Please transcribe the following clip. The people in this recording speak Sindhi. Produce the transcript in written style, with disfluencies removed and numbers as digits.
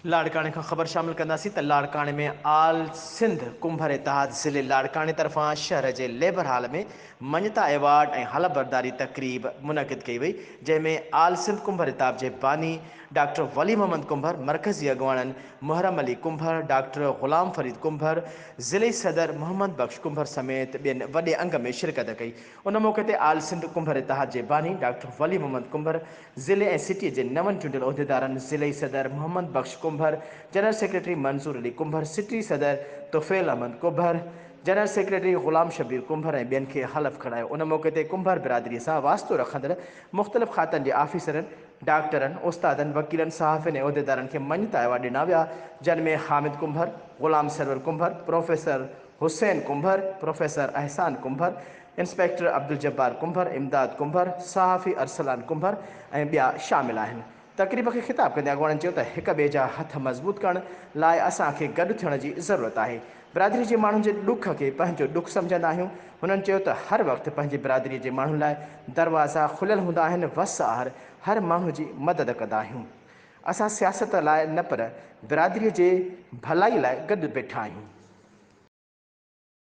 لاڙڪاڻي کان خبر شامل ڪنداسين ته لاڙڪاڻي ۾ آل سنڌ ڪنڀر اتحاد ضلعي لاڙڪاڻي طرفان شهر جي ليبر هال ۾ مڃتا ايوارڊ ۽ حلف برداري تقريب منعقد ڪئي وئي جنهن ۾ آل سنڌ ڪنڀر اتحاد جي باني ڊاڪٽر ولي محمد ڪنڀر، مرڪزي اڳواڻن محرم علي ڪنڀر، ڊاڪٽر غلام فريد ڪنڀر، ضلعي صدر محمد بخش ڪنڀر سميت ٻين وڏي انگ ۾ شرڪت ڪئي. ان موقعي تي آل سنڌ ڪنڀر اتحاد جي باني ڊاڪٽر ولي محمد ڪنڀر، ضلعي ۽ سٽي جي نون چونڊيل عهديدارن ضلعي صدر محمد بخش ڪنڀر، جنرل سيڪريٽري منظور علي ڪنڀر، سٽي صدر طفيل احمد ڪنڀر، جنرل سيڪريٽري غلام شبير ڪنڀر ۽ ٻين کي حلف کڻايو. ان موقعي تي ڪنڀر برادري سان واسطو رکندڙ مختلف کاتن جي آفيسرن، ڊاڪٽرن، استادن، وڪيلن، صحافين ۽ عهديدارن کي مڃتا ايوارڊ ڏنا ويا، جن ۾ حامد ڪنڀر، غلام سرور ڪنڀر، پروفيسر حسين ڪنڀر، پروفيسر احسان ڪنڀر، انسپيڪٽر عبدالجبار ڪنڀر، امداد ڪنڀر، صحافي ارسلان ڪنڀر ۽ ٻيا شامل آهن. تقريب کي خطاب ڪندي اڳواڻن چيو ته هڪ ٻئي جا هٿ مضبوط ڪرڻ لاء اسان کي گڏ ٿيڻ جي ضرورت آهي. برادري جي ماڻهن جي ڏک کي پنهنجو ڏک سمجهندا آهيون. هنن چيو ته هر وقت پنهنجي برادري جي ماڻهن لاء دروازا کليل هوندا آهن، وس آهر هر ماڻهو جي مدد ڪندا آهيون. اسان سياست لاء نه پر برادري جي ڀلائي لاء گڏ بيٺا آهيون.